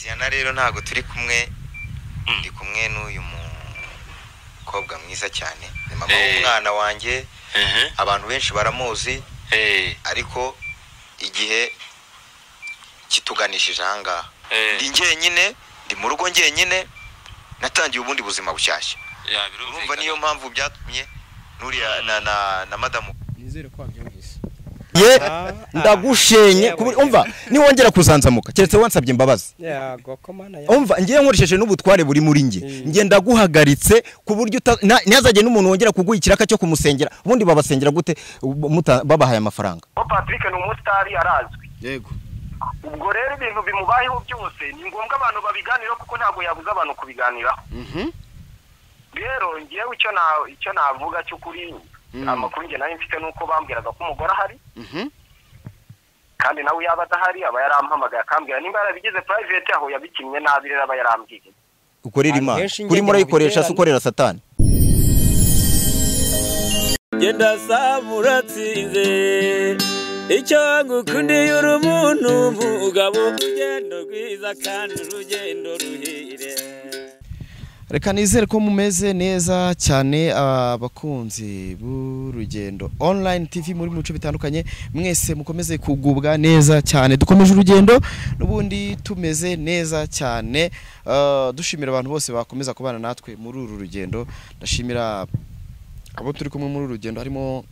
Ziyana rero ntabwo turi kumwe, ndi kumwe n'uyu mukobwa mwiza cyane, ni mama w'umwana wanjye. Abantu benshi baramuzi, ariko igihe kituganishije ahangaha ndi njyenyine, ndi mu rugo njyenyine, natangiye ubundi buzima bushyashya. Urumva niyo mpamvu byatumye nuriya na madamu. Nizere ko wabyumvise. Ye ndagushenye, umva niwongera kuzanzamuka keretse wansabye imbabazi. Umva ngiye nkoresheje n'ubutware buri muri nge, nge ndaguhagaritse ku buryo ntazajye n'umuntu wongera kuguha ikiraka cyo kumusengera. Ubundi babasengera gute babahaye amafaranga? Patrick ni umusitari arazwi. Yego. Ubwo rero ibintu bimubayeho byose ni ngombwa abantu babiganiraho kuko ntabwo yabuza abantu kubiganiraho. Rero ngewe icyo navuga cy'ukuri, amakuru nge nayo mfite nuko bambwiraga ko umugore ahari, kandi nawe yaba adahari aba yarampamagaye akambwira nimba yarabigize private aho yabikinnye nabi, rero aba yarambwiye. Ukorera Imana kuri murayikoresha se ukorera Satani? Genda samuratsinze icyo ngukundiye uri umuntu mugabo, urugendo rwiza kandi urugendo ruhire. Reka nizere ko mumeze neza cyane abakunzi b'urugendo online TV muri muco bitandukanye, mwese mukomeze kugubwa neza cyane. Dukomeje urugendo n'ubundi tumeze neza cyane, dushimira abantu bose bakomeza kubana natwe muri uru rugendo. Ndashimira abo turi kumwe muri uru rugendo harimo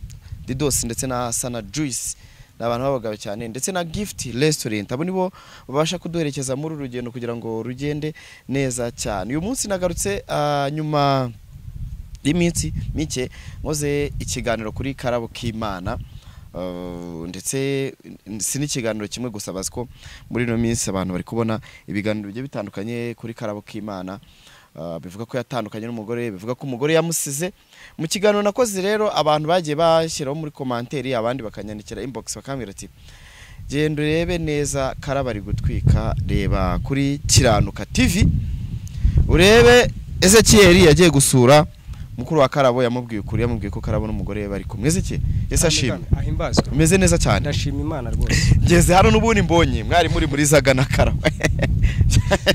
Didos ndetse na Sana Juice, n'abantu b'abagabo cyane, ndetse na Gift Restaurant. Abo nibo babasha kuduherekeza muri uru rugendo kugira ngo rugende neza cyane. Uyu munsi nagarutse nyuma y'iminsi mike nkoze ikiganiro kuri Karabo K'Imana, ndetse si n'ikiganiro kimwe gusa, bazi ko muri ino minsi abantu bari kubona ibiganiro bigiye bitandukanye kuri Karabo K'Imana, bivuga ko yatandukanye n'umugore, bivuga ko umugore yamusize. Mu kiganiro nakoze rero abantu bagiye bashyiraho muri commentaire, abandi bakanyandikira inbox bakambwira ati genda urebe neza Karabo ari gutwika, reba kuri Kiranuka TV urebe Ezekiel yagiye gusura mukuru wa Karabo, yamubwiye ukuri, yamubwiye ko Karabo n'umugore bari kumwe. Ezekiel, Yesu ashimwe, ahimbazwe, umeze neza cyane. Ndashima Imana rwose. Ngeze hano n'ubundi mbonye mwari muri zaga na Karabo.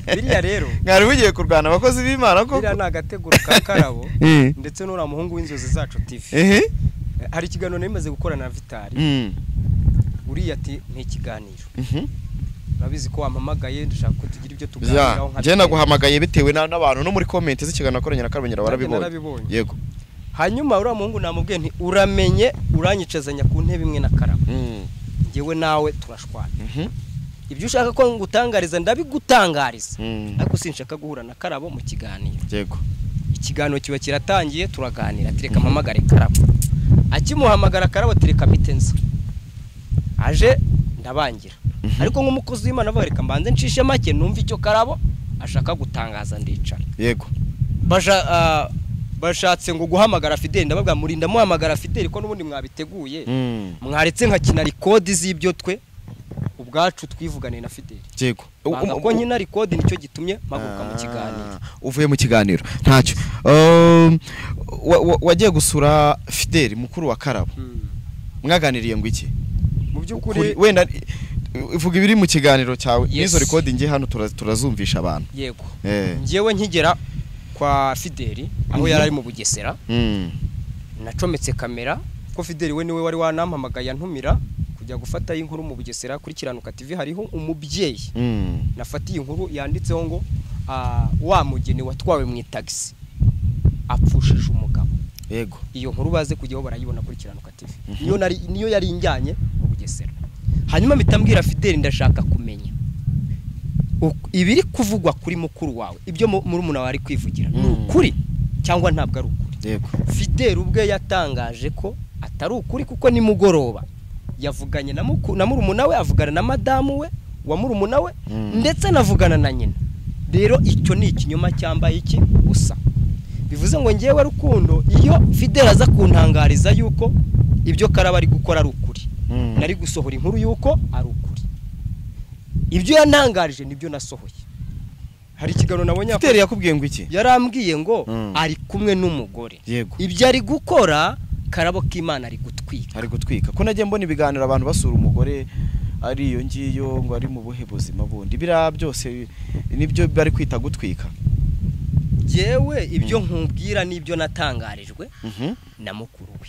Biriya rero mwari mugiye kurwana abakozi b'Imana koko. Biriya ni agateguro ka Karabo ndetse n'uriya muhungu w'inzozi zacu TV. Hari ikiganiro nari gukora na Vitali, uriya ati ni ikiganiro, urabizi ko wampamagaye ndashaka ko tugira ibyo tuganiraho. Nka naguhamagaye bitewe n'abantu no muri comment z'ikiganiro nakoranye na Karabo barabibonye. Yego. Hanyuma uriya muhungu namubwiye nti uramenye uranyicazanya ku ntebe imwe na Karabo, ngewe nawe turashwana, ibyo ushaka ko ngutangariza ndabigutangariza, ariko sinshaka guhura na Karabo mu kiganiro. Yego. Ikiganiro kiba kiratangiye turaganira, tereka mpamagare Karabo. Akimuhamagara Karabo tereka mitenza aje ndabangira, ariko nk'umukozi w'Imana avuga reka mbanze ncishe make numva icyo Karabo ashaka gutangaza, ndicara. Yego. Bashatse ngo guhamagara Fidel, ndababwa murinda muhamagara Fidel ko n'ubundi mwabiteguye, mwaretse nkakina record z'ibyo twe ubwacu twivuganiye na Fidel. Yego. Ko nkina record nicyo gitumye maguka mu kiganiro. Uvuye mu kiganiro ntacyo. Wagiye gusura Fidel mukuru wa Karabo, mwaganiriye ngo iki? Mu by'ukuri wenda ivuga ibiri mu kiganiro cyawe, n'izo record ngiye hano turazumvisha abantu. Yego. Ngewe nkigera kwa Fidel aho yari ari mu Bugesera, nacometse kamera ko Fidel we niwe wari wanampamagaye antumira kujya gufata inkuru mu Bugesera kuri Kiranuka TV. Hariho umubyeyi nafatiye inkuru yanditseho ngo wa mugeni watwawe mu taxi apfushije umugabo. Yego. Iyo nkuru baze kujyaho barayibona kuri Kiranuka TV. Niyo yari injyanye mu Bugesera. Hanyuma mitambwira Fidel ndashaka kumenya ibiri kuvugwa kuri mukuru wawe, ibyo murumuna wawe ari kwivugira ni ukuri cyangwa ntabwo ari ukuri. Yego. Fidel ubwe yatangaje ko atari ukuri kuko ni mugoroba yavuganye na murumuna we, avugana na madamu we wa murumuna we, ndetse anavugana na nyina. Rero icyo ni ikinyoma cyambaye iki gusa. Bivuze ngo ngewe Rukundo iyo Fidel aza kuntangariza yuko ibyo Karabo ari gukora ari ukuri, nari gusohora inkuru yuko ari ukuri. Ibyo yantangarije nibyo nasohoye. Hari ikiganiro nabonye Fidel yakubwiye ngo iki? Yarambwiye ngo ari kumwe n'umugore. Ibyo ari gukora Karabo K'Imana ari gutwika. Ari gutwika. Ko nagiye mbona ibiganiro abantu basura umugore ari iyo ngiyo ngo ari mu buhe buzima bundi. Biriya byose nibyo bari kwita gutwika. Jewe ibyo nkubwira nibyo natangarijwe na mukuru we.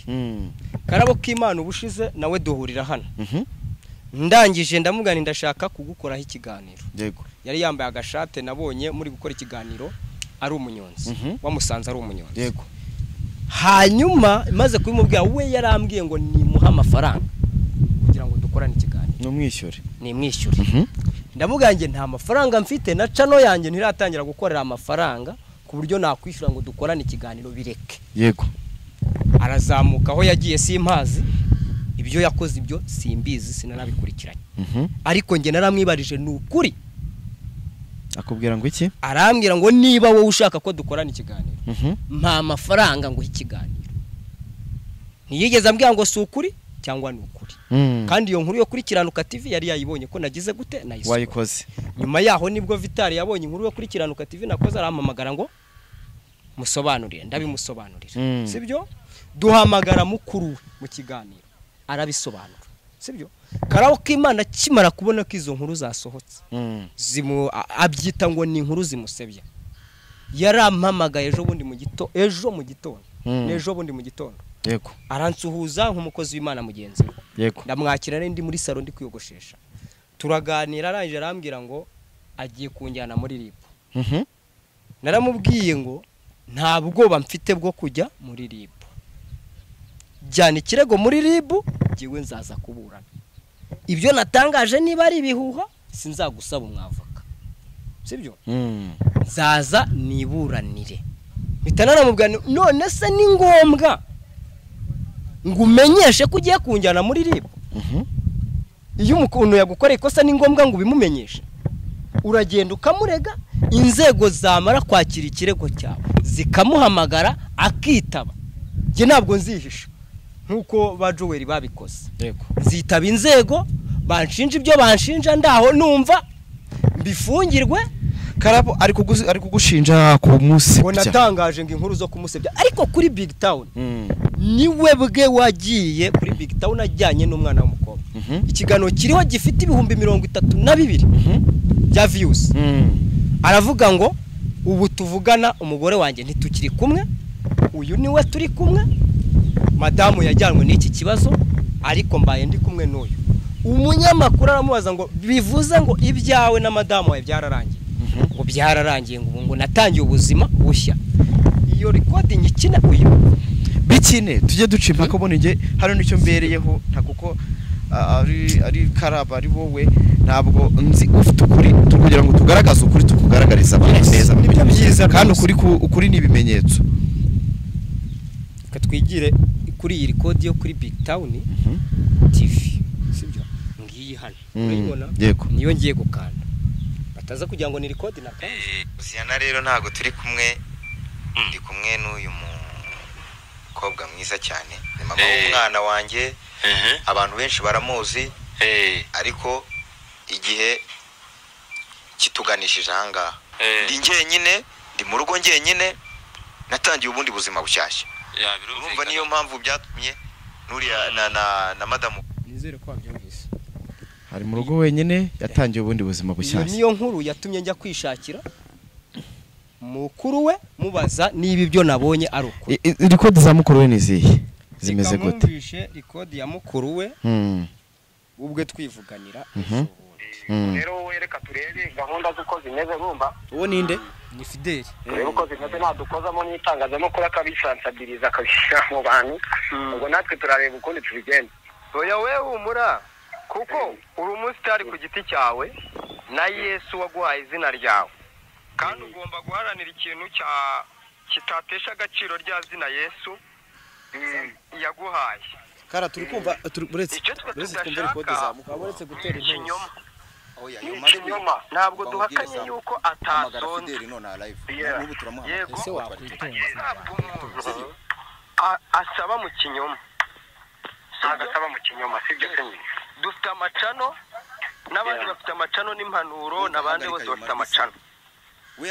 Karabo k'Imana ubushize nawe duhurira hano. Ndangije ndamugana ndashaka kugukoraho ikiganiro. Yego. Yari yambaye agashate nabonye muri gukora ikiganiro ari umunyonzi. Wamusanze ari umunyonzi. Yego. Hanyuma maze kubimubwira we yarambwiye ngo nimuha amafaranga kugira ngo dukorane ikiganiro. Numwishyure. Nimwishyure. Ndamugange nge nta mafaranga mfite na channel yanjye ntiratangira gukorera amafaranga ku buryo nakwishyura ngo dukorane ikiganiro bireke. Yego. Arazamuka aho yagiye simpazi ibyo yakoze ibyo simbizi sinanabikurikiranye. Ariko nge naramwibarije ni ukuri. Akubwira ngo iki? Arambwira ngo niba wowe ushaka ko dukorana ikiganiro mpa amafaranga ngo ikiganiro. Ntiyigeze ambwira ngo si ukuri cyangwa ni ukuri. Kandi iyo nkuru yo kuri Kiranuka TV yari yayibonye ko nagize gute nayisohoye. Wayikoze. Nyuma yaho nibwo Vitali yabonye inkuru yo kuri Kiranuka TV nakoze arampamagara ngo musobanurire, ndabimusobanurira. Sibyo? Duhamagara mukuru mu kiganiro arabisobanura. Sibyo? Karabo k'Imana kimara kubona ko izo nkuru zasohotse abyita ngo ni inkuru zimusebya. Yarampamagaye ejo bundi mu gito ejo mu gitondo n'ejo bundi mu gitondo. Yego. Aransuhuza nk'umukozi w'Imana mugenzi we. Yego. Ndamwakira ndi muri salo ndi kwiyogoshesha. Turaganira arangije arambwira ngo agiye kunjyana muri RIB. Naramubwiye ngo nta bwoba mfite bwo kujya muri RIB. Jyana ikirego muri RIB jyewe nzaza kuburana. Ibyo natangaje niba ari ibihuha sinzagusaba umwavoka. Sibyo? Nzaza niburanire. Mpita naramubwira none se ni ngombwa ngo umenyeshe ko ugiye kunjyana muri RIB? Iyo umuntu yagukoreye ikosa ni ngombwa ngo ubimumenyeshe. Uragenda ukamurega, inzego zamara kwakira ikirego cyawe zikamuhamagara akitaba. Njye ntabwo nzihisha nkuko ba Joel babikoze. Yego. Nzitaba inzego banshinja ibyo banshinja ndaho numva mbifungirwe. Karabo ari kugushinja kumusebya. Ngo natangaje ngo inkuru zo kumusebya ariko kuri Big Town niwe bwe wagiye kuri Big Town ajyanye n'umwana w'umukobwa. Ikiganiro kiriho gifite 32,000 bya views. Aravuga ngo ubu tuvugana umugore wanjye ntitukiri kumwe, uyu niwe turi kumwe, madamu yajyanwe n'iki kibazo ariko mbaye ndi kumwe n'uyu. Umunyamakuru aramubaza ngo bivuze ngo ibyawe na madamu wawe byararangiye? Ngo byararangiye ngo ngo natangiye ubuzima bushya. Iyo recording ikina uyu bikine tujye duca impaka ubone nge hano nicyo mbereyeho nta kuko ari Karabo ari wowe ntabwo nzi ufite ukuri kugira ngo tugaragaze ukuri tukugaragariza abantu neza. Nibyo byiza kandi ukuri ukuri ni ibimenyetso. Reka twigire kuri iyi record yo kuri Big Town TV. Sibyo? Ngiyi hano. Urayibona? Niyo ngiye gukanda. Bataza kugira ngo ni record na kandi. Uziyana rero ntago turi kumwe, ndi kumwe n'uyu mukobwa mwiza cyane. Ni mama w'umwana wanjye. Abantu benshi baramuzi. Ariko igihe kituganishije ahangaha. Ndi njyenyine, ndi mu rugo njyenyine, natangiye ubundi buzima bushyashya. Urumva niyo mpamvu byatumye nuriya na madamu. Nizere ko wabyumvise. Hari mu rugo wenyine yatangiye ubundi buzima bushyashya. Niyo nkuru yatumye njya kwishakira mukuru we mubaza niba ibyo nabonye ari ukuri. Record za mukuru we nizihe? Zimeze gute? Nkamwumvishe record ya mukuru we ubwe twivuganira. Rero wowe reka turebe gahunda z'uko zimeze urumva. Uwo ninde? Ni Fideli. Turebe uko zimeze ntadukozamo n'itangazamakuru akabisansabiliza akabishyira mu bantu. Ubwo natwe turareba ukundi tubigenza. Oya we humura kuko uri umusitari ku giti cyawe na Yesu waguhaye izina ryawe. Kandi ugomba guharanira ikintu kitatesha agaciro rya zina Yesu yaguhaye. Kara turi kumva uretse twumve record zamuka uretse gutera ikinyoma. Ntabwo duhakanye yuko atasonze. Yego ese wakwitonda asaba mu kinyoma. Agasaba mu kinyoma sibyo se? Dufite amacano n'abandi bafite amacano n'impanuro n'abandi bose bafite amacano.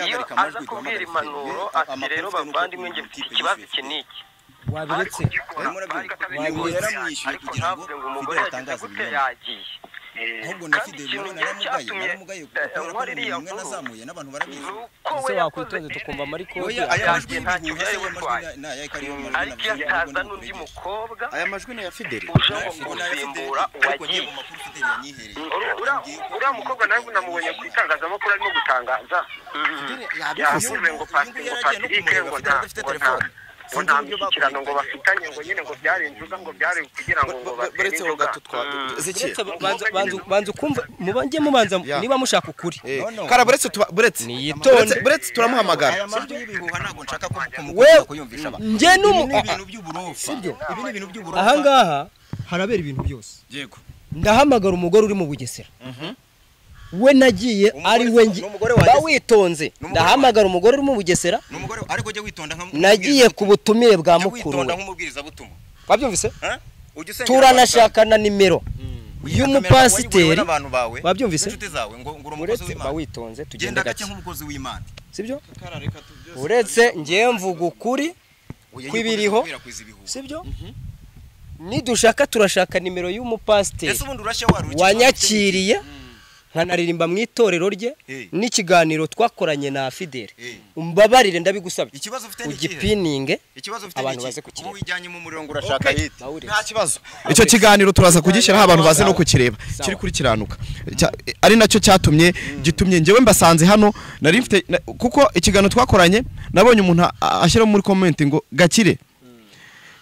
Iyo aza kubwira impanuro ati rero bavandimwe nge mfite ikibazo iki n'iki wabiretse ariko ntabwo ngo umugore yagize gute yagiye. Ahubwo na Fideli nawe naramugaye kubera ko umwe nazamuye n'abantu barabizi. Ese wakwitonze tukumva amariko aya majwi y'ibihuha se amajwi na ya kariyo majwi ariko yataza n'undi mukobwa. Aya majwi ni ya Fideli uje ngo gusimbura uwagiye mu makuru Fideli yanyihereye. Uriya mukobwa nawe namubonye ku itangazamakuru arimo gutangaza yavuze ngo Patrick ngo nta mishyikirano ngo bafitanye ngo nyine ngo byari inzoga ngo byari kugira ngo ngo buretse ho gato twa Ezekiel banza ukumva mubange mubanza niba mushaka ukuri kara buretse buretse buretse turamuhamagara. Aya majwi y'ibihuha ntabwo nshaka ko mukomeza kuyumvisha abantu. Nge n'umu ibintu by'uburofa ibi ni ibintu by'uburofa. Aha ngaha harabera ibintu byose. Yego ndahamagara umugore uri mu Bugesera we nagiye ari we bawitonze. Ndahamagara umugore uri mu Bugesera ariko ujye witonda nka nagiye ku butumire bwa mukuru we. Wabyumvise? Turanashaka na nimero y'umupasiteri. Wabyumvise? Uretse bawitonze tugende gake sibyo? Uretse ngiye mvuga ukuri kw'ibiriho sibyo? Nidushaka turashaka nimero y'umupasiteri wanyakiriye nkanaririmba mu itorero rye n'ikiganiro twakoranye na Fideli. Umbabarire ndabigusabye ugipininge abantu baze kukireba. Nta kibazo icyo kiganiro turaza kugishyiraho abantu baze no kukireba kiri kuri Kiranuka ari nacyo cyatumye gitumye njyewe mbasanze hano nari mfite kuko ikiganiro twakoranye nabonye umuntu ashyira muri comment ngo Gakire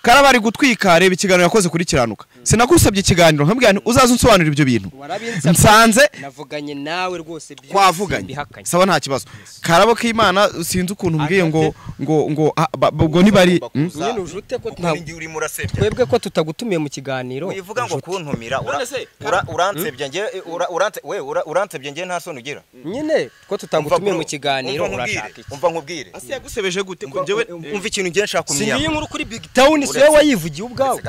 karabari gutwika reba ikiganiro yakoze kuri Kiranuka. Sinagusabye ikiganiro nkabwira nti uzaze unsobanurira ibyo bintu. Nsanze navuganye nawe rwose twavuganye sawa nta kibazo. Karabo k'Imana sinzi ukuntu mbwiye ngo ngo ngo ubwo ntibari nyine ujute ko twebwe ko tutagutumiye mu kiganiro wivuga ngo kuntumira uransebye nge uranse we uransebye nge nta soni ugira nyine ko tutagutumiye mu kiganiro urashaka iki? Umva nkubwire ase yagusebeje gute ko njyewe umva ikintu ngiye nshaka kumenya. Singiye inkuru kuri Big Town siwe wayivugiye ubwawe.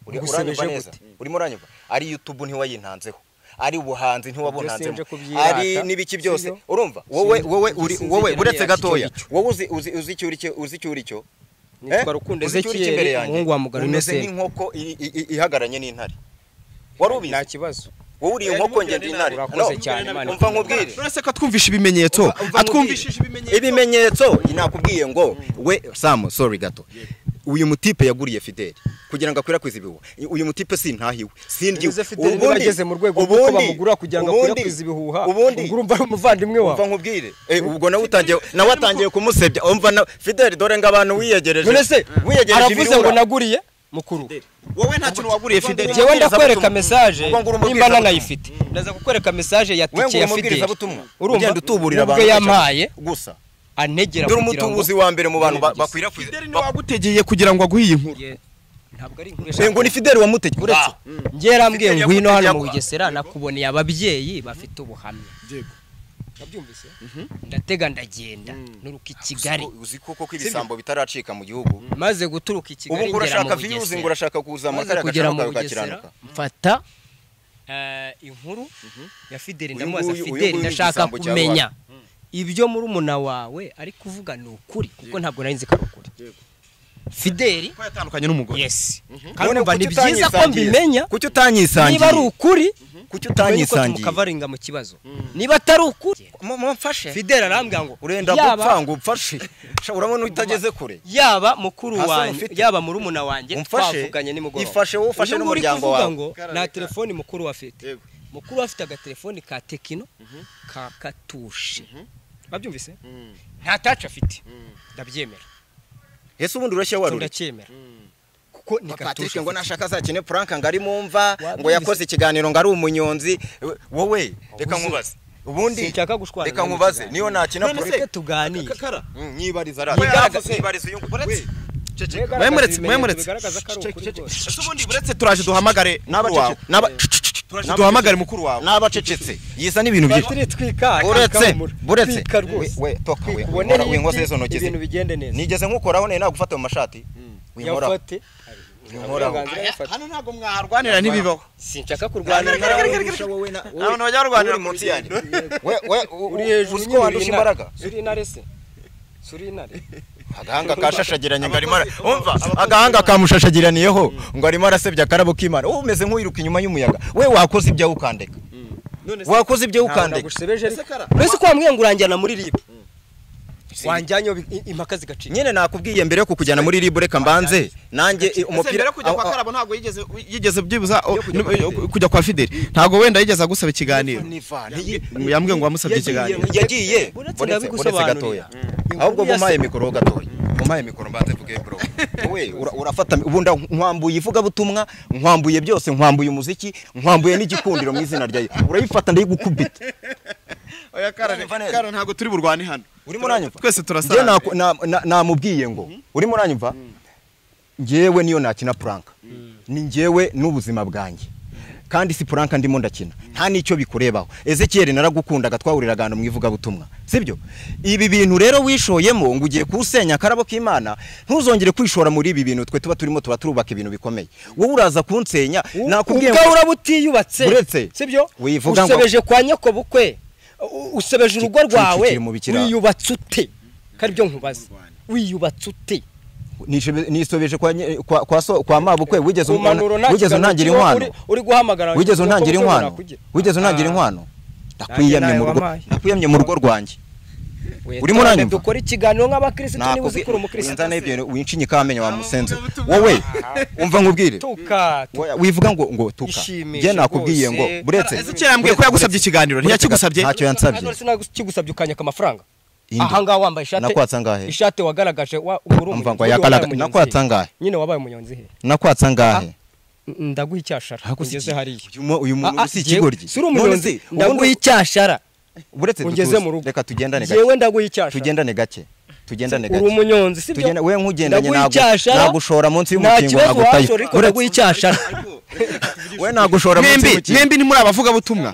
Uranyumva neza urimo uranyumva ari YouTube ntiwayintanzeho ari ubuhanzi ntiwabuntanzemo ari nibiki byose urumva wowe wowe uri wowe buretse gatoya wowe uzi uzi uzi icyo uri cyo uzi icyo uri cyo nitwa Rukundo Ezekiel umuhungu wa Mugabo Innocent nk'inkoko ihagaranye n'intare wari ubizi nta kibazo wowe uri inkoko nge ndi intare urakoze cyane Imana umva nkubwire none ko atwumvisha ibimenyetso atwumvishije ibimenyetso nakubwiye ngo we Sam sorry gato uyu mutipe yaguriye Fideli kugira ngo akwirakwize ibihuha uyu mutipe sintahiwe sindyiwe ubundi bageze mu rwego rwo bamugura kugira ngo akwirakwize ibihuha ubundi urumva ari umuvandimwe wawe umva nkubwire ubwo nawe atangiye kumusebya umva na Fideli dore ngo abantu wiyegereje wiyegereje aravuze ngo naguriye mukuru wowe nta kintu waguriye Fideli jewe ndakwereka message nimba nanayifite ndaza kukwereka message ya tike ya Fideli urumva utuburira abantu yampaye gusa antegera kugira ngo umutubuzi wa mbere mu bantu bakwirakwiza Fideli ni wagutegeye kugira ngo aguhe iyi nkuru ntabwo ari inkuru ngo ni Fideli wamutegeye uretse ngiye yarambwiye ngwino hano mu Bugesera nakuboneye ababyeyi bafite ubuhamya yego nabyumvise ndatega ndagenda nuruka i Kigali uzi koko ko ibisambo bitaracika mu gihugu maze guturuka i Kigali ubu urashaka views ngo urashaka kuzamura kariya gaciro kawe gakiranuka mfata inkuru ya Fideli ndamubaza Fideli ndashaka kumenya ibyo murumuna wawe ari kuvuga ni ukuri kuko ntabwo nari nzi ko ari ukuri Fideli ko yatandukanye n'umugore yes kandi umva ni byiza ko mbimenya kuki utanyisangiye niba ari ukuri kuki utanyisangiye mukavaringa mu kibazo niba atari ukuri mumfashe Fideli arambwira ngo urenda gupfa ngo upfashe urabona utageze kure yaba mukuru wanjye yaba murumuna wanjye twavuganye nimugoroba ifashe wowe ufashe n'umuryango wawe ngo na telefoni mukuru afite mukuru afite agatelefoni ka Tekino ka katushe babyumvise nta touch afite ndabyemera ese ubundi urashya waruri ndacyemera kuko ni Patrick ngo nashaka azakine prank ngo ari mumva ngo yakoze ikiganiro ngo ari umunyonzi wowe reka nkubaze ubundi sinshaka gushwana reka nkubaze niyo nakina prank tuganire nyibariza araza nyibariza uyu buretse mwemuretse ese ubundi buretse turaje duhamagare turaje duhamagare mukuru wawe nabacecetse yisa n'ibintu byinshi buretse buretse we toka we winkoze izo ntoki ibintu bigende neza nigeze nkukoraho nari nagufata mu mashati winkoraho hano ntabwo mwaharwanira ntibibaho sinshaka kurwana nawe abantu bajya barwanira munsi yanjye we uri hejuru uzi ko wandusha imbaraga uri intare se Agahanga kashashagiranye ngo arimo umva agahanga kamushashagiraniyeho ngo arimo arasebya akarabo k'Imana. Wowe umeze nk'uwiruka inyuma y'umuyaga. We wakoze ibyawe ukandeka. Wakoze ibyo ukandeka. Mbese ko wambwiye ngo uranjyana muri RIB. Wanjyanye impaka zigacika. Nyine nakubwiye mbere yo kukujyana muri RIB reka mbanze nanjye umupira kujya kwa Karabo ntabwo yigeze byibuza kujya kwa Fideli. Ntabwo wenda yigeze agusaba ikiganiro. Yambwiye ngo wamusabye ikiganiro. Yagiye uretse gatoya. Ahubwo bumaye mikoro gatoya. Bumaye mikoro mbanze mvuge bro. Wowe urafata ubunda nkwambuye ivuga butumwa, nkwambuye byose, nkwambuye umuziki, nkwambuye n'igikundiro mu izina ryayo. Urayifata ndayigukubita. Oya Kara ntabwo turi burwane hano. Urimo uranyumva? Twese turasara. Nge namubwiye ngo urimo uranyumva? Ngewe niyo nakina prank. Ni ngewe n'ubuzima bwanjye. Kandi si prank ndimo ndakina. Nta nicyo bikurebaho. Ezekiel naragukundaga twahuriraga hano mu ivuga butumwa. Sibyo? Ibi bintu rero wishoyemo ngo ugiye kusenya akarabo k'Imana, ntuzongere kwishora muri ibi bintu twe tuba turimo tuba turubaka ibintu bikomeye. Wowe uraza kunsenya, nakubwiye ngo urabutiyubatse. Sibyo? Usebeje kwa nyoko bukwe. Usebeje urugo rwawe wiyubatse ute? Kandi byo nkubaza. Wiyubatse ute? Nisobeje kwa mabukwe wigeze untangira inkwano. Uri guhamagara wigeze untangira inkwano. Wigeze untangira inkwano. Ndakwiyamye mu rugo rwanjye. Urimo uranyumva? Dukora ikiganiro nk'abakristo niba uzikura umukristo. Nzana ibyo wincinyika amenyo wa musenze. Wowe umva nkubwire. Tuka. Wivuga ngo tuka. Nge nakubwiye ngo buretse. Ezekiel yambwiye ko yagusabye ikiganiro ntiyakigusabye. Ntacyo yansabye. Sinakigusabye ukanyaka amafaranga. Aha ngaha wambaye ishati. Nakwatsa ngahe? Ishati wagaragaje wa uri umva ngo yakalaga. Nakwatsa ngahe? Nyine wabaye umunyonzi he? Nakwatsa ngahe? Ndaguha icyashara ungeze hariya. Uyu muntu si ikigoryi. Si umunyonzi. Ndaguha icyashara. Buretse ungeze mu rugo. Reka tugendane gake. Yewe ndaguha icyashara. Tugendane gake. Tugendane gake. Uri umunyonzi sibyo? Tugenda we nkugendanye nagushora munsi y'umukingo nagutaye. Ndaguha icyashara. We nagushora munsi y'umukingo. Mwembi ni muri abavuga butumwa.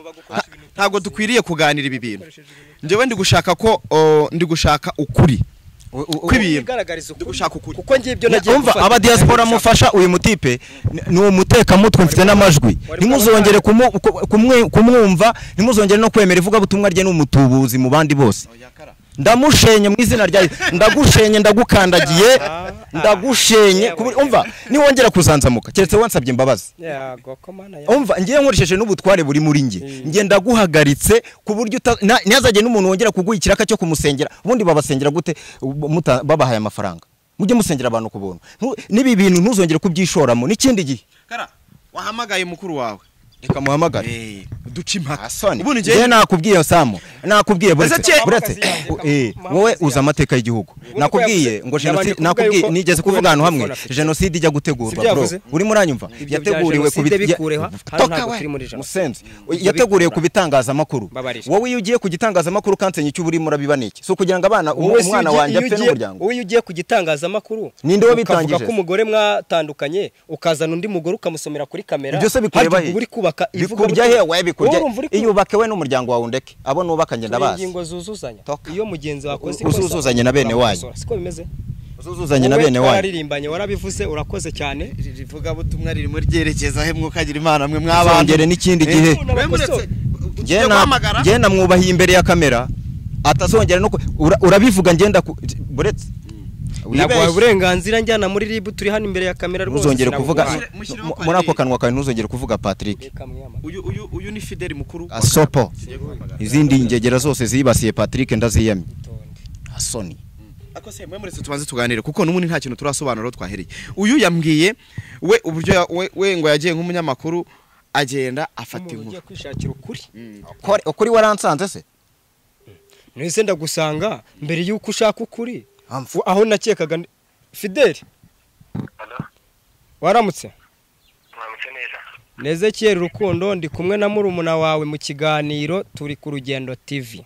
Ntabwo dukwiriye kuganira ibi bintu. Njyewe ndi gushaka ko ndi gushaka ukuri. Kwibintu gushaka ukuri. Kuko ngiye ibyo nagiye umva aba diaspora mufasha uyu mutipe ni umuteka mutwe mfite n'amajwi. Ntimuzongere kumwumva, ntimuzongere no kwemera ivuga butumwa rye n'umutubuzi mu bandi bose. Ndamushenye mu izina rya ndagushenye ndagukandagiye ndagushenye umva niwongera kuzanzamuka keretse wansabye imbabazi. Umva ngiye nkoresheje n'ubutware buri muri nge. Nge ndaguhagaritse ku buryo ntazajye n'umuntu wongera kuguha ikiraka cyo kumusengera. Ubundi babasengera gute babahaye amafaranga? Mujye musengera abantu ku buntu. Nibi bintu ntuzongere kubyishoramo n'ikindi gihe. Kara wahamagaye mukuru wawe. Reka muhamagare. Duca impaka. Ubundi ngiye nakubwiye Samu. Nakubwiye buretse. Wowe uza amateka y'igihugu. Nakubwiye ngo jenoside nakubwiye nigeze kuvuga ahantu hamwe jenoside ijya gutegurwa bro. Urimo uranyumva? Yateguriwe ku musenzi. Yateguriwe ku bitangazamakuru. Wowe iyo ugiye ku gitangazamakuru kansenya icyo urimo urabiba niki? So kugira ngo abana umwana wanjye apfe n'umuryango. Wowe iyo ugiye ku gitangazamakuru ninde wabitangije? Ukavuga ko umugore mwatandukanye ukazana undi mugore ukamusomera kuri kamera. Ibyo se bikureba he? Bikurya he we bikurya iyo ubake we n'umuryango wawe undeke abo nubaka ngenda bazi ingingo zuzuzanya iyo mugenzi wakoze uzuzuzanye na bene wanyu siko bimeze uzuzuzanye na bene wanyu wararirimbanye warabivuze urakoze cyane rivuga butumwa ririmo ryerekeza he mwukagira Imana mwe mwabandi ngere n'ikindi gihe ngenda mwubahiye imbere ya kamera atazongera no urabivuga ngenda buretse Naguhaye uburenganzira njyana muri RIB turi hano imbere ya kamera rwose. Ntuzongere kuvuga muri ako kanwa kawe ntuzongere kuvuga Patrick. Uyu ni Fidel mukuru. Asopo. Izindi ngegera zose zibasiye Patrick ndaziyamye. Asoni. Ako se mwe muretse tubanze tuganire kuko n'ubundi nta kintu turasobanura twahereye. Uyu yambwiye we uburyo we ngo yagiye nk'umunyamakuru agenda afata inkuru. Ugiye kwishakira ukuri. Ukuri waransanze se? Nese ndagusanga mbere yuko ushaka ukuri. Aho nakekaga Fidel. Waramutse? Mwaramutse neza. Nezekiyeri Rukundo ndi kumwe na murumuna wawe mu kiganiro turi ku Rugendo TV.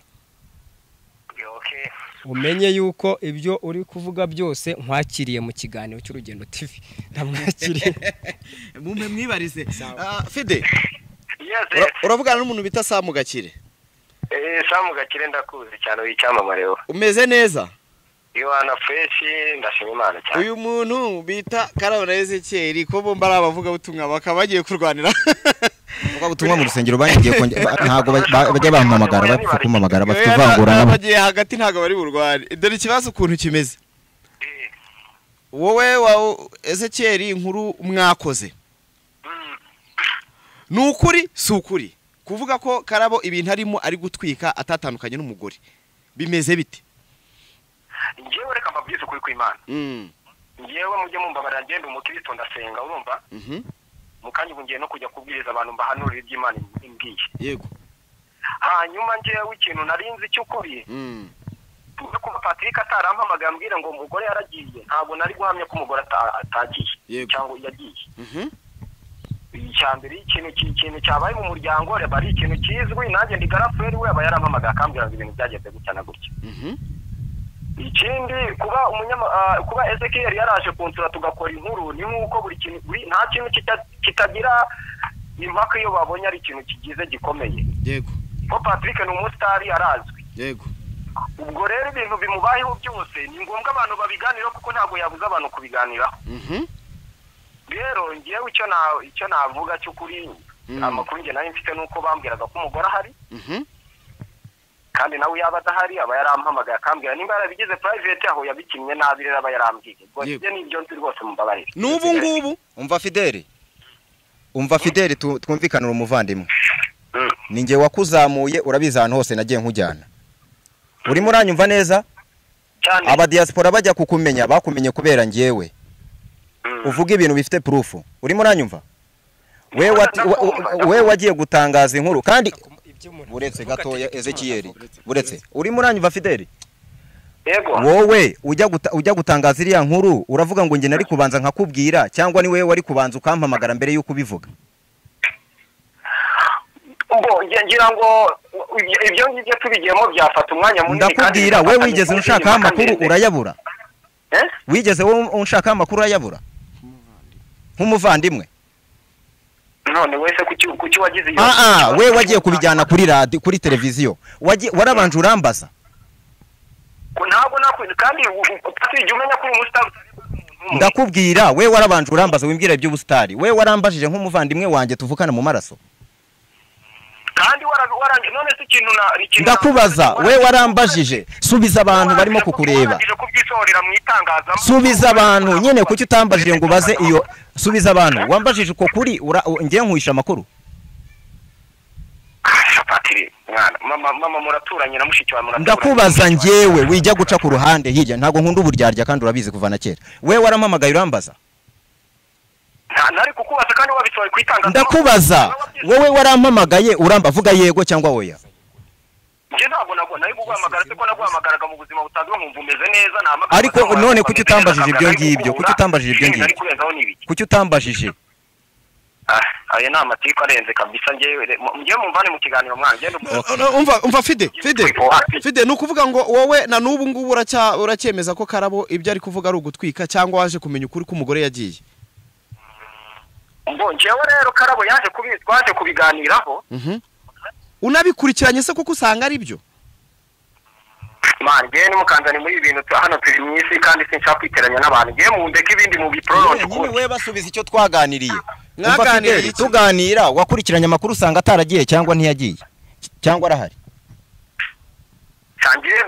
Okay. Umenye yuko ibyo uri kuvuga byose nkwakiriye mu kiganiro cy'Urugendo TV. Ndamwakiriye. Mumpe mwibarize. Fidel. Yes. Uravugana n'umuntu bita Samu Gakire. Samu Gakire ndakuzi cyane w'icyamamare wowe. Umeze neza? Iwana fresh, ndashima Imana cyane. Uyu muntu bita Karabo na Ezekiel ko bomba ari abavuga butumwa bakaba bagiye kurwanira. Abavuga butumwa mu rusengero bangiye ntago bajya bampamagara, bapfa kumpamagara bafite ivangura nabo. Bagiye hagati ntago bari burwane. Dore ikibazo ukuntu kimeze. Wowe wa Ezekiel inkuru mwakoze. Ni ukuri si ukuri kuvuga ko Karabo ibintu arimo ari gutwika atatandukanye n'umugore. Bimeze bite? Ngewe reka mbabwize ukuri kw'Imana. Ngewe mujye mumbabarira ngende umukristo ndasenga urumva? Mukanya ubu ngiye no kujya kubwiriza abantu mbahanurira iby'Imana imbwiye. Yego. Hanyuma ngewe ikintu narinzi cy'ukuri. Kuba Patrick atarampamagaye ambwira ngo umugore yaragiye, ntabwo nari guhamya ko umugore atagiye cyangwa yagiye. Icyambere ikintu cyabaye mu muryango reba ari ikintu kizwi, nanjye ndi garaferi we aba yarampamagaye akambwira ngo ibintu byagenze gutya na gutya. Ikindi kuba kuba Ezekiel yaraje kunsura tugakora inkuru ni nkuko buri kintu nta kintu kitagira impaka iyo babonye ari ikintu kigize gikomeye. Yego. Ko Patrick ni umusitari arazwi. Yego. Ubwo rero ibintu bimubayeho byose ni ngombwa abantu babiganiraho kuko ntabwo yabuza abantu kubiganiraho. Rero ngewe icyo navuga cy'ukuri amakuru nge nari mfite nuko bambwiraga ko umugore ahari. Kandi nawe yaba adahari aba yarampamagaye akambwira nimba yarabigize private aho yabikinnye nabi rero aba yarambwiye. Ubwo ibyo ni ibyo nzi rwose mumbabarire. N'ubu ngubu umva Fideli. Umva Fideli twumvikanira umuvandimwe. Ni nge wakuzamuye urabizi ahantu hose nagiye nkujyana. Urimo uranyumva neza? Aba diaspora bajya kukumenya bakumenye kubera ngewe. Uvuga ibintu bifite proof. Urimo uranyumva? We wagiye gutangaza inkuru kandi buretse gatoya Ezekiel, buretse. Urimo uranyumva Fideli? Yego. Wowe ujya gutangaza iriya nkuru uravuga ngo nge nari kubanza nkakubwira cyangwa ni wewe wari kubanza ukampamagara mbere yuko ubivuga? Ubwo ngira ngo ibyo ngibyo tubigiyemo byafata umwanya munini. Ndakubwira wewe wigeze unshaka amakuru urayabura. Wigeze wowe unshaka amakuru urayabura? Nk'umuvandimwe. None wese kuki wagize iyo? We wagiye kubijyana kuri radio kuri televiziyo. Warabanje urambaza. Ntabwo nakwindi kandi Patrick umenya ko umustar. Ndakubwira we warabanje urambaza wimbwira iby'ubustari. We warambajije nk'umuvandimwe wanjye tuvukana mu maraso. Kandi waranje none se ikintu na ndakubaza we warambajije subiza abantu barimo kukureba. Subiza abantu nyene kuki utambajije ngo baze iyo subiza abantu wambajije uko kuri ngiye nkuhisha amakuru. Patiri mwana mama muraturanye na mushiki wawe muraturanye. Ndakubaza ngewe wijya guca ku ruhande hirya ntago nkunda uburyarya kandi urabizi kuva na kera. We warampamagaye urambaza. Nari kukubaza kandi wabisohoye kwitangaza. Ndakubaza wowe warampamagaye uramba vuga yego cyangwa oya. Nje ntabwo nari kuguhamagara se ko naguhamagaraga mu buzima busanzwe nkumva umeze neza nahamagara. Ariko none kuki utambajije ibyo ngibyo? Kuki utambajije ibyo ngibyo? Kuki utambajije? Ayo ni amatiku arenze kabisa ngewe ngewe mumvane mu kiganiro mwana ngende. Umva Fide ni ukuvuga ngo wowe na n'ubu ngubu uracyemeza ko Karabo ibyo ari kuvuga ari ugutwika cyangwa waje kumenya ukuri ko umugore yagiye? Ngo ngewe rero Karabo twaje kubiganiraho. Unabikurikiranye se kuko usanga ari byo? Man ngewe nimukanzane muri ibi bintu hano turi mu isi kandi sinshaka kwiteranya n'abantu. Ngewe mundeke ibindi mu biprolonge nyine we basubiza icyo twaganiriye. Mwaganiriye tuganira wakurikiranye amakuru usanga ataragiye cyangwa ntiyagiye cyangwa arahari. Cyangire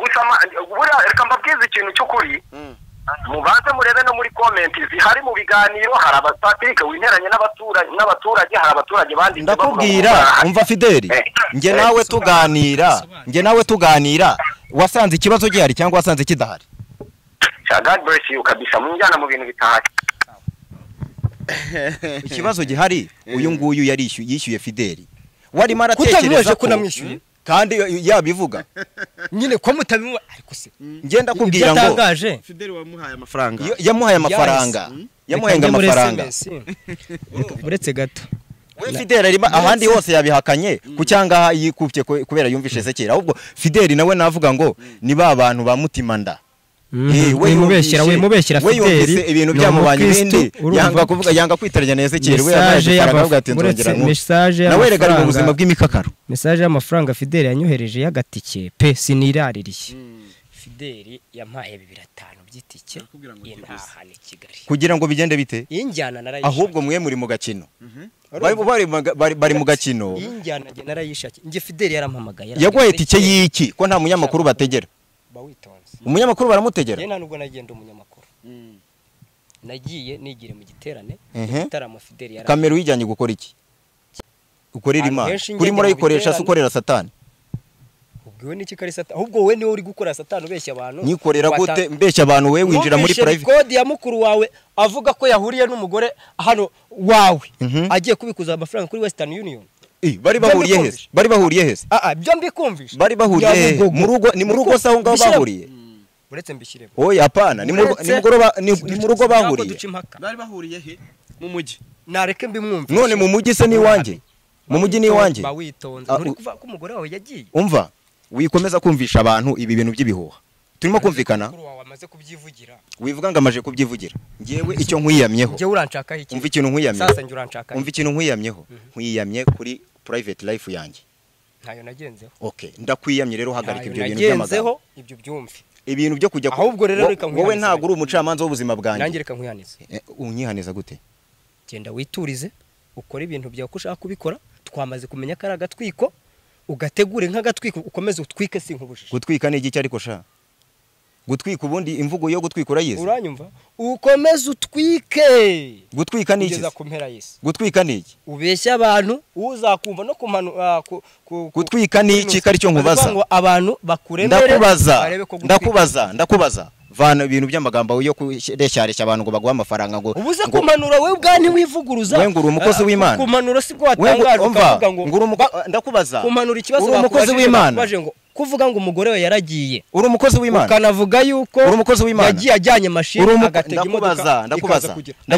gusa buriya reka mbabwize ikintu cy'ukuri. Mubanze murebe no muri comment zihari mu biganiro hari abapatrick winteranye n'abaturage hari abaturage banditse. Ndakubwira umva Fideli nge nawe tuganira nge nawe tuganira wasanze ikibazo gihari cyangwa wasanze kidahari? God bless you kabisa munjyana mu bintu bitahari. Ikibazo gihari uyu nguyu yarishyuye yishyuye Fideli warimo aratekereza ko namwishyuye kandi yabivuga nyine ko mutabimuha ariko se ngenda kubwira ngo Fideli wamuhaye amafaranga yamuhaye amafaranga yamuhaye amafaranga uretse gato we Fideli arimo ahandi hose yabihakanye ku cyanga yikubye kubera yumvishe Ezekiel ahubwo Fideli nawe navuga ngo ni ba bantu ba mutima nda we mubeshyira Fideli ibintu byamubanye ibindi yanga kuvuga yanga kwitaranya na Ezekiel we yabaye amafaranga ati nzongera nawe rega ari mu buzima bw'imikakaro. Message y'amafaranga Fideli yanyohereje y'agatike pe siniraririye. Fideli yampaye 2500 by'itike intahane Kigali kugira ngo bigende bite injyana narayishaka ahubwo mwe muri mu gakino bari mu gakino injyana nge narayishaka nge Fideli yarampamagaye yaguhaye itike y'iki ko nta munyamakuru bategera bawitonze umunyamakuru baramutegera nge nta nubwo nagenda umunyamakuru nagiye nigire mu giterane gitaramo Fideli yarampamagaye kamera uyijyanye gukora iki ukorera Imana kuri murayikoresha se ukorera Satani ubwo niki kari Satani ahubwo wowe niwe uri gukora Satani ubeshya abantu nyikorera gute mbeshya abantu we winjira muri private code ya mukuru wawe avuga ko yahuriye n'umugore hano wawe agiye kubikuza amafaranga kuri Western Union bari bahuriye hese bari bahuriye hese byo mbikumvisha bari bahuriye mu rugo ni mu rugo saho ngaho bahuriye uretse mbishyire oya hapana ni mu rugo bahuriye bari bahuriye he mu mujyi nareke mbimwumvishe none mu mujyi se ni iwanjye mu mujyi ni iwanjye bawitonze nturi kuva ko umugore wawe yagiye umva wikomeza kumvisha abantu ibi bintu by'ibihuha turimo kumvikana wivuga ngo amaje kubyivugira ngewe icyo nkwiyamyeho umva ikintu nkwiyamyeho umva ikintu nkwiyamyeho nkwiyamye kuri private life yanjye ntayo nagenzeho okay ndakwiyamye rero hagarika ibyo bintu by'amagambo ibyo byumve ibintu byo kujya ahubwo rero reka wowe ntago uri umucamanza w'ubuzima bwanjye nanjye reka nkwihanize unyihaniza gute genda witurize ukore ibintu byawe uko ushaka kubikora twamaze kumenya ko ari agatwiko ugategure nk'agatwiko ukomeze utwike sinkubujije gutwika ni igiki ariko sha gutwika ubundi imvugo yo gutwika urayizi uranyumva ukomeze utwike gutwika ni iki kugeza ku mpera y'isi gutwika ni iki ubeshya abantu uzakumva no kumanu gutwika ni iki kari cyo nkubaza ngo abantu bakuremere ndakubaza ndakubaza vana ibintu by'amagambo yo kureshyareshya abantu ngo baguhe amafaranga ngo ubuze kumanura wewe ubwa ntiwivuguruza we ngura umukozi w'Imana kumanura sibwo watangaje ukavuga ngo ndakubaza kumanura ikibazo uri umukozi w'Imana ngo kuvuga ngo umugore we yaragiye uri umukozi w'Imana ukanavuga yuko uri umukozi w'Imana yagiye ajyanye mashini agatega imodoka ndakubaza ndakubaza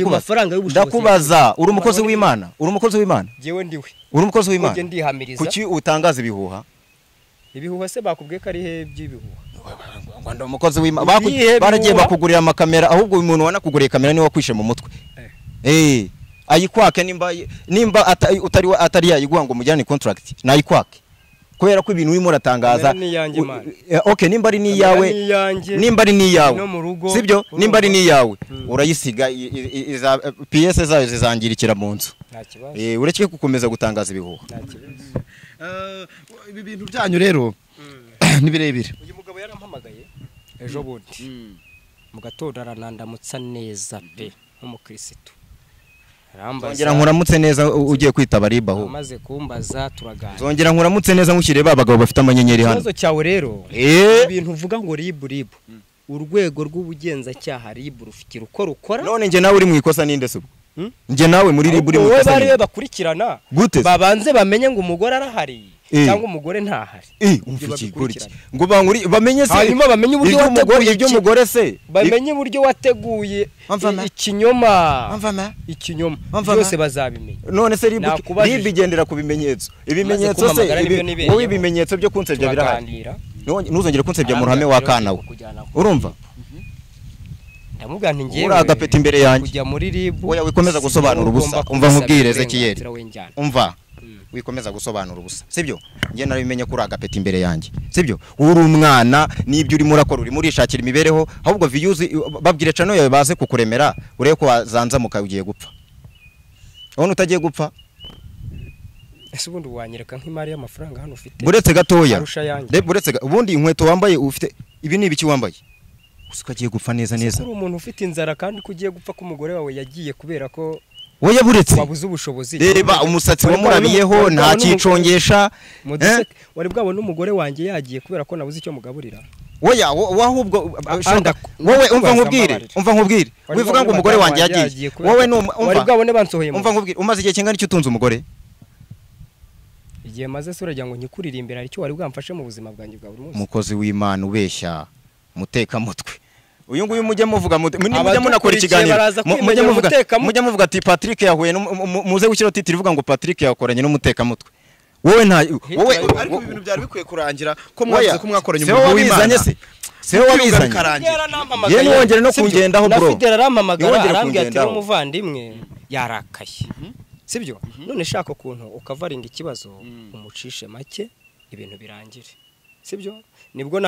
amafaranga y'ubushobozi ndakubaza uri umukozi w'Imana uri umukozi w'Imana jewe ndiwe uri umukozi w'Imana ndihamiriza kuki utangaza ibihuha ibihuha se bakubwiye ko ari he by'ibihuha ngo ndi umukozi w'Imana baragiye bakugurira amakamera ahubwo uyu muntu wanakuguriye kamera niwe wakwishe mu mutwe ayikwake nimba atari yayiguha ngo mujyane contract nayikwake kubera ko ibintu urimo uratangaza okay nimba ari niyawe nimba ari niyawe sibyo nimba ari niyawe urayisiga PS zayo zizangirikira mu nzu ureke gukomeza gutangaza ibihuha ibi bintu byanyu rero ni birebire uyu mugabo yarampamagaye ejo bundi mu gatondo aranandamutsa neza pe nk'umukirisitu nzongera nkuramutse neza ugiye kwitaba riba aho amaze kumbaza turaganira nzongera nkuramutse neza nkushyire ba bagabo bafite amanyenyeri hano ikibazo cyawe rero ibintu uvuga ngo ribu ribu urwego rw'ubugenzacyaha ribu rufite uko rukora none njye nawe uri mu ikosa ninde se ubwo njye nawe muri ribu uri mu ikosa ninde bakurikirana gute babanze bamenye ngo umugore arahari cyangwa umugore ntahari umva ikigori ngo bankuri bamenye se hanyuma bamenye uburyo wateguye ibyo umugore se bamenye uburyo wateguye ikinyoma ikinyoma byose bazabimenya none se ribu igendera ku bimenyetso ibimenyetso se wowe ibimenyetso byo kunsebya birahari ntuzongere kunsebya mu ruhame wa kana we urumva ndamubwira nti ngewe uri agapeti imbere yanjye kujya muri ribu oya wikomeza gusobanura ubusa umva nkubwire Ezekiyeli umva wikomeza gusobanura ubusa sibyo nge narabimenye ko uri agapeti imbere yanjye sibyo uri umwana n'ibyo urimo urakora urimo urishakira imibereho ahubwo viyuzi babwire cano yawe baze kukuremera urebe ko wazanzamuka ugiye gupfa ubona utagiye gupfa ese ubundi wanyereka nk'imari y'amafaranga hano ufite buretse gatoya buretse ubundi inkweto wambaye ufite ibi ni ibiki wambaye uzi ko agiye gupfa neza neza uri umuntu ufite inzara kandi ko ugiye gupfa ko umugore wawe yagiye kubera ko wowe buretse wabuze ubushobozi reba umusatsi wamurabiyeho nta cyicongesha wari bwabone umugore wanjye yagiye kubera ko nabuze icyo mugaburira oya ahubwo wowe umva nkubwire umva nkubwire wivuga ngo umugore wanjye yagiye wowe wari bwabone bansohoye umva nkubwire umaze igihe kingana icyo utunze umugore igihe maze se uragira ngo nyikuririmbira hari icyo wari bwamfashe mu buzima bwanjye bwa buri munsi umukozi w'Imana ubeshya mutekamutwe uyu nguyu mujye muvuga mujye munakora ikiganiro mujye muvuga ati Patrick yahuye muze gushyiraho titiri ivuga ngo Patrick yakoranye n'umutekamutwe wowe nta wowe ariko ibintu byari bikwiye kurangira ko mwavuze ko mwakoranye umurimo w'Imana se se wabizanye ye niwongere no kungendaho bro na Fidel arampamagara arambwira ati n'umuvandimwe yarakaye sibyo none shaka ukuntu ukavaringa ikibazo umucishe make ibintu birangire Sibyo? Nibwo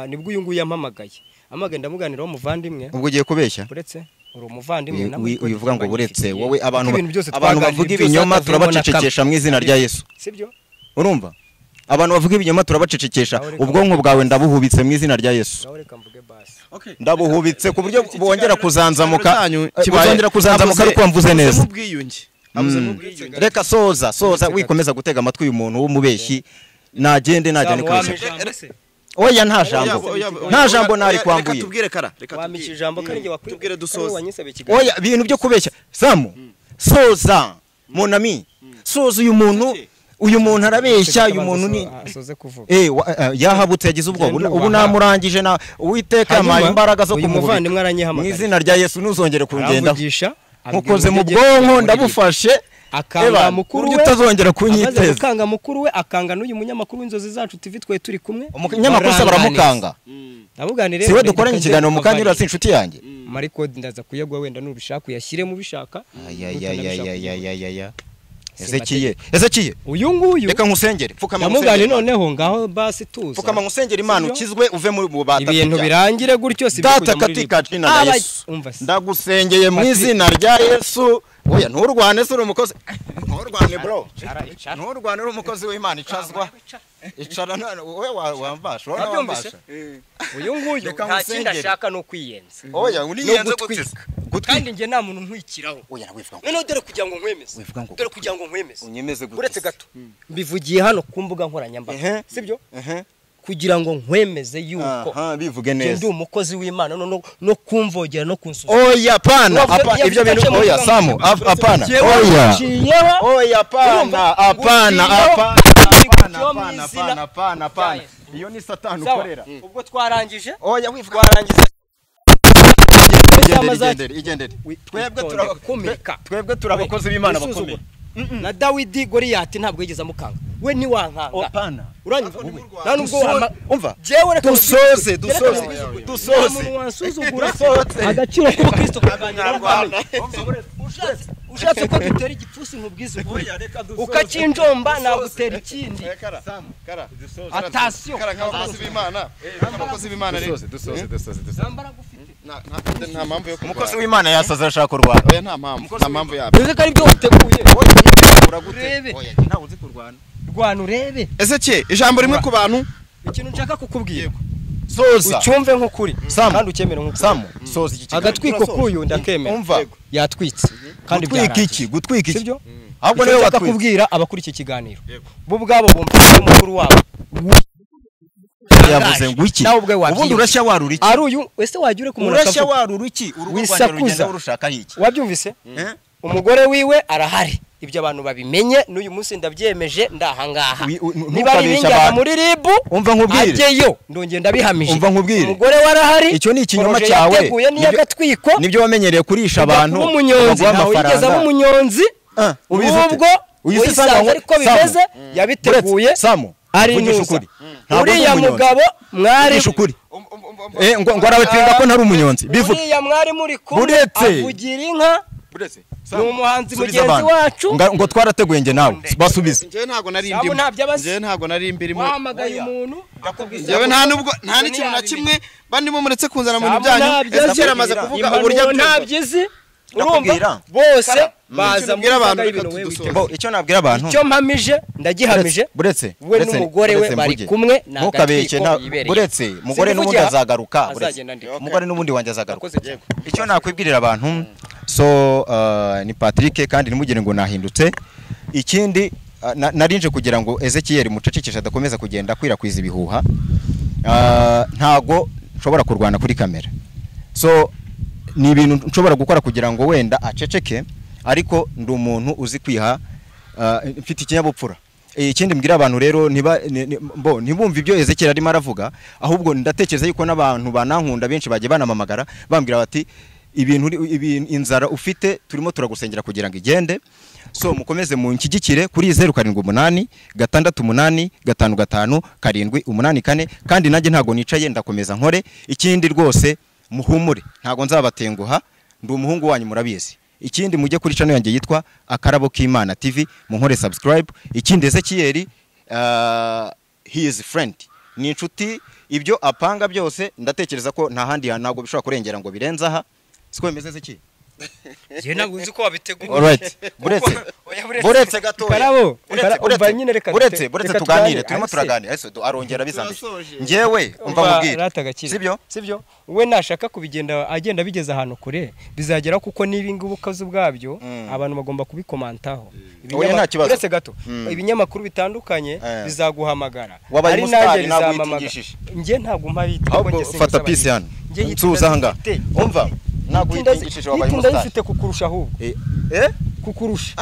nibwo uyu nguyu yampamagaye. Amagaye ndamuganiraho muvandimwe. Ubwo ugiye kubeshya? Uretse uri umuvandimwe namwe uyivuga ngo buretse wowe abantu bavuga ibinyoma turabacecekesha mu izina rya Yesu. Sibyo? Urumva? Abantu bavuga ibinyoma turabacecekesha, ubwonko bwawe ndabuhubitse mu izina rya Yesu. Ndabuhubitse ku buryo bongera kuzanzamuka, bongera kuzanzamuka ariko mvuze neza. Reka soza wikomeza gutega amatwi uyu muntu w'umubeshyi, nagende najyane kubeshya. Oya nta jambo. Nta jambo nari kwambuye. Reka tubwire kara, reka tubwire ijambo kandi tubwire dusoze. Oya ibintu byo kubeshya. Samu, soza mon ami. Soza uyu muntu. Uyu muntu arabeshya, uyu muntu ni yahabutse yagize ubwoba. Ubu namurangije na Uwiteka amaye imbaraga zo kumuvana mu izina rya Yesu ntuzongere kungendaho. Nkukoze mu bwonko ndabufashe akanga mukuru we utazongera kunyiteza. Akanga mukuru we akanga n'uyu munyamakuru w'inzozi zacu TV twe turi kumwe. Umunyamakuru se baramukanga. Ndabuganire siwe dukoranye ikiganiro mukanyura si inshuti yanjye. Mariko ndaza kuyagwa wenda nubishaka uyashyire mu bishaka. Ayayayayayayaya. Ezekiye uyu nguyu reka nkusengere, pfukama nkusengere noneho ngaho basi tuza, pfukama nkusengere Imana ukizwe uve mu bata ibintu birangire gutyo si data katika jina la Yesu. Ndagusengeye mu izina rya Yesu. Oya nturwane se uri umukozi, nturwane bro, nturwane uri umukozi w'Imana, icazwa icara wowe wambasha, wowe wambasha. Uyu nguyu nta kindi ashaka no kwiyenza. Oya uniyenze gutwika kandi nge nta muntu nkwikiraho. Oya nawivuga ngo noneho dore kugira ngo nkwemeze, dore kugira ngo nkwemeze unyemeze gute? Uretse gato mbivugiye hano ku mbuga nkoranyambaga, sibyo? Kugira ngo nkwemeze yuko bivuge neza ndi umukozi w'Imana no kumvogera no kunsuzuma. Oya pana ibyo bintu, oya Samu apana, oya oya apana apana apana apana apana apana, iyo ni Satani ukorera. Ubwo twarangije. Oya wivuga twarangiza. Igendere twebwe turabakozi b'Imana bakomeye. Na Dawidi Goliyati ntabwo yigeze amukanga. We ni wankanga. Uranyumva? Nta nubwo umva. Dusoze dusoze dusoze. Wansuzugura agaciro k'ubukristo k'abanyarwanda. Ushatse ko dutera igipfusi nkubwize ukuri. Ukakinjomba nagutera ikindi. Atasiyo. Nk'abakozi b'Imana. Nk'abakozi b'Imana rero. Dusoze dusoze dusoze. Nta mpamvu yo kurwana. Umukozi w'Imana yasaze ashaka kurwana. Oya nta mpamvu. Nta mpamvu yabyo. Uzi ko ari byo wateguye. Uragute. Oya ntawe uzi kurwana. Rwana urebe. Ezekiel ijambo rimwe ku bantu. Ikintu nshaka kukubwira. Soza. Ucyumve nk'ukuri. Kandi ukemere nk'ukuri. Samu, soza iki kiganiro. Agatwiko kuyu ndakemera. Umva. Yatwitse. Kandi gutwika iki? Gutwika iki? Sibyo? Ahubwo niwe watwitse. Kubwira abakuri iki kiganiro. Bo ubwabo bumva umukuru wabo. Yavuze ngo iki? Ubundi urashya warura iki? Ari uyu ese wajya ure kumuraka. Urashya warura iki? Urugo rwanjye rugenda urushaka iki? Wabyumvise? Umugore wiwe arahari. Ibyo abantu babimenye n'uyu munsi ndabyemeje ndahangaha. Niba ari ibinjyana muri RIB umva nkubwire. Ajyeyo ndongeye ndabihamije. Umva nkubwire. Umugore warahari. Icyo ni ikinyoma cyawe. Yateguye niyagatwiko. Nibyo wamenyereye kurisha abantu. Umunyonzi amafaranga. Umunyonzi. Ubwo uyisanze ariko bimeze yabiteguye. Samu. Ari nusa. Uriya mugabo mwari ukuri. Ngo arabapinga ko ntari umunyonzi. Bivuga. Uriya mwari muri kumwe avugira inka. Ni umuhanzi mugenzi wacu. Ngo twarateguye nge nawe basubize. Ngewe ntago nari ndimo. Ngewe ntago nari mbirimo. Wahamagaye umuntu akubwiza. Ngewe nta nubwo nta n'ikintu na kimwe bandimo muretse kunzana mu bintu byanyu. Ezekiel amaze kuvuga uburyo ntabyizi. Urumva bose baza mbwira abantu reka tudusoze. Bo icyo nabwira abantu. Icyo mpamije ndagihamije. Buretse we n'umugore we bari kumwe ntukabeshye buretse mugore n'ubundi azagaruka. Umugore n'ubundi wanjye azagaruka. Icyo nakwibwirira abantu so ni Patrick kandi nimugire ngo nahindutse. Ikindi narinje kugira ngo Ezekiel mucecekesha adakomeza kugenda kwirakwiza ibihuha. Ntago nshobora kurwana kuri kamera. So ni ibintu nshobora gukora kugira ngo wenda aceceke, ariko ndi umuntu uzi kwiha, mfite ikinyabupfura. Ikindi mbwira abantu rero ntibumve ibyo Ezekiel arimo aravuga, ahubwo ndatekereza yuko n'abantu banankunda benshi bagiye banamamagara bambwira bati ibintu inzara ufite turimo turagusengera kugira ngo igende. So mukomeze munshyigikire kuri 078 688 55 784 kandi nanjye ntago nicaye ndakomeza nkore. Ikindi rwose muhumure ntago nzabatenguha, ndi umuhungu wanyu murabizi. Ikindi mujye kuri channel yanjye yitwa Akarabo k'Imana TV munkore subscribe. Ikindi Ezekiel he is friend, Ni inshuti, ibyo apanga byose ndatekereza ko nta handi ntabwo bishobora kurengera ngo birenze aha. Siko bimeze iki? Njye ntabwo nzi ko wabiteguye. Alright. Buretse gato. Karabo, umva nyine reka buretse tuganire, turimo turaganira. Ese arongera bizambije. Njyewe umva mubwire. Sibyo? Sibyo? We nashaka kubigenda agenda bigeza ahantu kure, bizagera kuko nibi ngubukazi ubwabyo abantu bagomba kubikomantaho. Buretse gato. Ibinyamakuru bitandukanye bizaguhamagara. Ari nanjye bizamamagara. Njye ntabwo mpabita. Ahubwo fata peace hano. Nsuza hanga. Umva. Ntabwo yitingishije wabaye umusitari. Ndayifite kukurusha ahubwo. Kukurusha.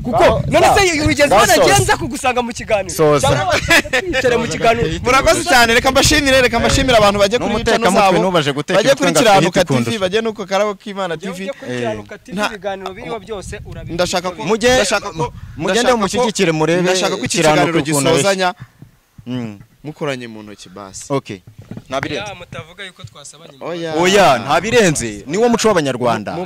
Kuko none se wigeze banagenza kugusanga mu kiganiro. Cyangwa kwicara mu kiganiro. Murakoze cyane, reka mbashimire abantu bajye kuri channel zabo. Bajye kuri Kiranuka TV, bajye nuko Karabo K'Imana TV. Kiranuka TV ibiganiro biriho byose urabizi. Ndashaka ko mugende mushyigikire murebe. Ndashaka ko iki kiganiro gisozanya. Mukoranye mu ntoki basi. Okay. Ntabirenze. Mutavuga yuko twasabanye. Oya, ntabirenze. Niwo muco w'abanyarwanda.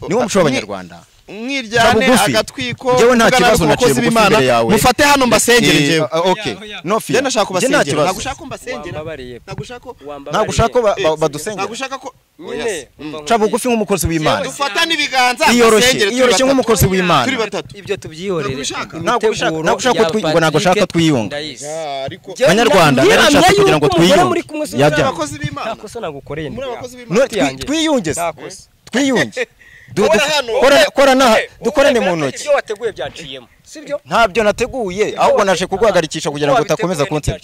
Niwo muco w'abanyarwanda. Mwiryane agatwiko. Njyewe nta kibazo naciye bugufi imbere yawe. Mufate hano mbasengere njyewe. Okay. No fear. Njye ndashaka kubasengera. Ntabwo ko mbasengera. Ntabwo ushaka ko badusengera. Ntabwo ushaka ko ca bugufi nk'umukozi w'Imana. Dufatane ibiganza mbasengere. Iyoroshye nk'umukozi w'Imana. Turi batatu. Ibyo tubyihorere. Ntabwo ushaka twiyunga. Banyarwanda narashaka kugira ngo twiyunge. Yabya. Nta kosa nagukoreye. Twiyunge. Twiyunge. Dukorane mu ntoki. Ibyo wateguye byanciyemo. Sibyo? Ntabyo nateguye, ahubwo naje kuguhagarikisha kugira ngo utakomeza kunsebya.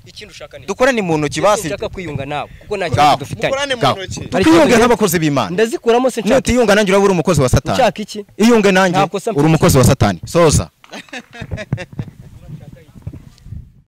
Ikindi ushaka ni dukorane mu ntoki basi. Nshaka kwiyunga nawe kuko nta kibazo dufitanye. Dukorane mu ntoki. Twiyunge nk'abakozi b'Imana. Ndazikuramo se nshaka. Nutiyunga nanjye uraba uri umukozi wa Satani. Nshaka iki? Iyunge nanjye uri umukozi wa Satani. Soza.